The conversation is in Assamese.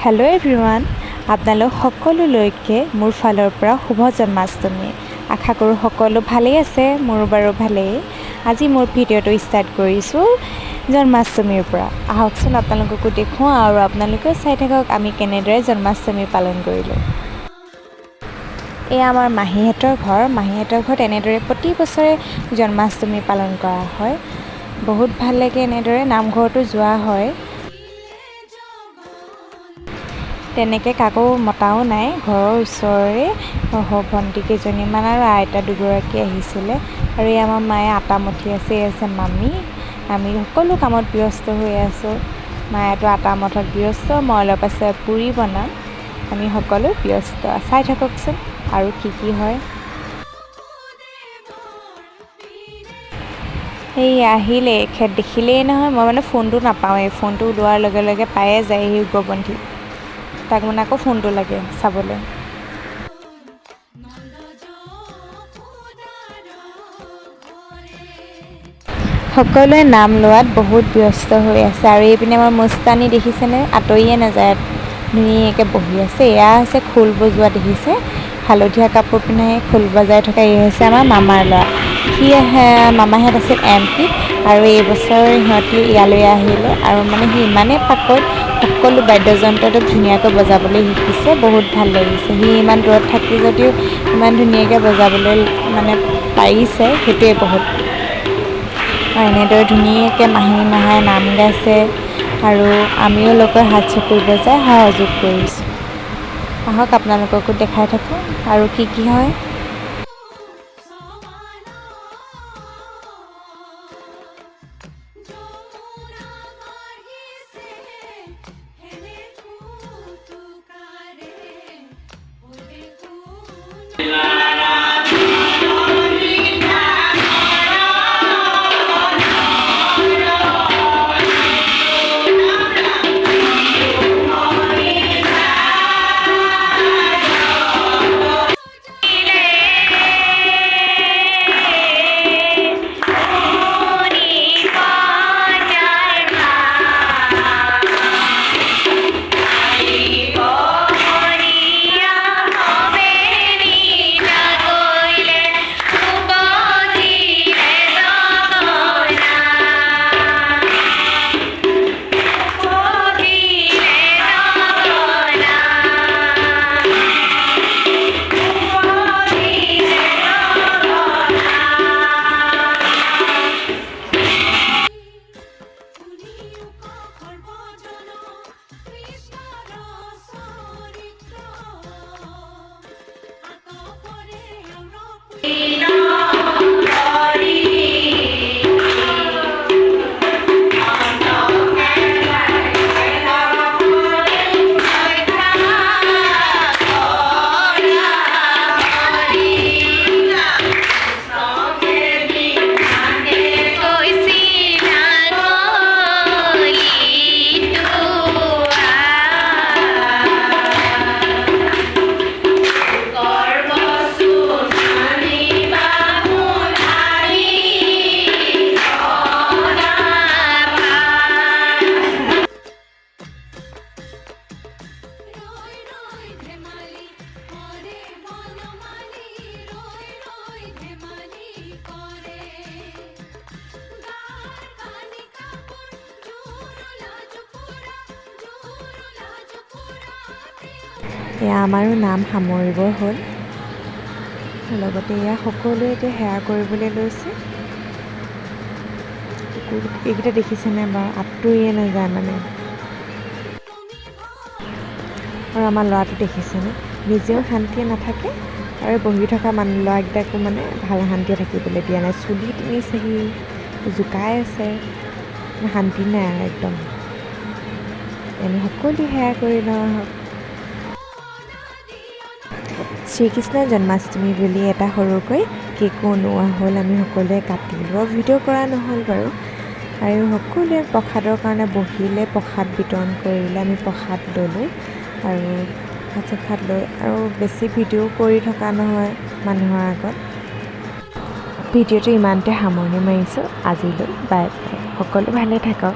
হেল্ল' এভৰিৱান, আপোনালোক সকলোলৈকে মোৰ ফালৰ পৰা শুভ জন্মাষ্টমী। আশা কৰোঁ সকলো ভালেই আছে, মোৰো বাৰু ভালেই। আজি মোৰ ভিডিঅ'টো ষ্টাৰ্ট কৰিছোঁ জন্মাষ্টমীৰ পৰা। আহকচোন আপোনালোককো দেখুৱাওঁ আৰু আপোনালোকেও চাই থাকক আমি কেনেদৰে জন্মাষ্টমী পালন কৰিলোঁ। এয়া আমাৰ মাহীহঁতৰ ঘৰ। মাহীহঁতৰ ঘৰত এনেদৰে প্ৰতি বছৰে জন্মাষ্টমী পালন কৰা হয়। বহুত ভাল লাগে, এনেদৰে নামঘৰতো যোৱা হয়। তেনেকৈ কাকো মতাও নাই, ঘৰৰ ওচৰৰে ভণ্টি কেইজনীমান আৰু আইতা দুগৰাকী আহিছিলে। আৰু এই আমাৰ মায়ে আটা মঠি আছে, এই আছে মামী। আমি সকলো কামত ব্যস্ত হৈ আছোঁ। মায়েতো আটা মঠাত ব্যস্ত, মই অলপ আছে পুৰি বনাম। আমি সকলো ব্যস্ত, চাই থাককচোন আৰু কি কি হয়। এই আহিলে এখেত দেখিলেই নহয়, মই মানে ফোনটো নাপাওঁৱেই। ফোনটো ওলোৱাৰ লগে লগে পায়ে যায় সি উগ্ৰপন্থী, তাক মানে আকৌ ফোনটো লাগে চাবলৈ। সকলোৱে নাম লোৱাত বহুত ব্যস্ত হৈ আছে। আৰু এইপিনে আমাৰ মুস্তানী দেখিছেনে, আঁতৰিয়ে নাযায়, ধুনীয়াকৈ বহি আছে। এয়া হৈছে খোল বজোৱা দেখিছে, হালধীয়া কাপোৰ পিন্ধাই খোল বজাই থকা। এই হৈছে আমাৰ মামাৰ ল'ৰা, সি মামাহঁত আছিল এম পিত আৰু এইবছৰ সিহঁতি ইয়ালৈ আহিলে। আৰু মানে সি ইমানেই পাকৈত, সকলো বাদ্যযন্ত্ৰটো ধুনীয়াকৈ বজাবলৈ শিকিছে, বহুত ভাল লাগিছে। সি ইমান দূৰত থাকি যদিও ইমান ধুনীয়াকৈ বজাবলৈ মানে পাৰিছে, সেইটোৱে বহুত। আৰু এনেদৰে ধুনীয়াকৈ মাহী মাহাই নাম গাইছে আৰু আমিও লগৰ হাত চাপৰি বজাই সহযোগ কৰিছোঁ। আহক আপোনালোককো দেখাই থাকোঁ আৰু কি কি হয়। এয়া আমাৰো নাম সামৰিবৰ হ'ল, লগতে এয়া সকলোৱে এতিয়া সেৱা কৰিবলৈ লৈছে। এইকেইটা দেখিছেনে বাৰু, আঁতৰিয়ে নাযায় মানে। আৰু আমাৰ ল'ৰাটো দেখিছেনে, নিজেও শান্তিয়ে নাথাকে আৰু বহি থকা মানুহ ল'ৰাকেইটাকো মানে ভাল শান্তিয়ে থাকিবলৈ দিয়া নাই। চুলি টিঙিছেহি, জোকাই আছে, শান্তি নাই আৰু একদম। আমি সকলোৱে সেৱা কৰি লওঁ আহক। শ্ৰীকৃষ্ণ জন্মাষ্টমী বুলি এটা সৰুকৈ কেকো বনোৱা হ'ল, আমি সকলোৱে কাটিলোঁ। ভিডিঅ' কৰা নহ'ল বাৰু। আৰু সকলোৱে প্ৰসাদৰ কাৰণে বহিলে, প্ৰসাদ বিতৰণ কৰিলে, আমি প্ৰসাদ ল'লোঁ আৰু ভাত চাত লৈ আৰু বেছি ভিডিঅ' কৰি থকা নহয় মানুহৰ আগত। ভিডিঅ'টো ইমানতে সামৰণি মাৰিছোঁ আজিলৈ, বাই বাই। সকলো ভালে থাকক।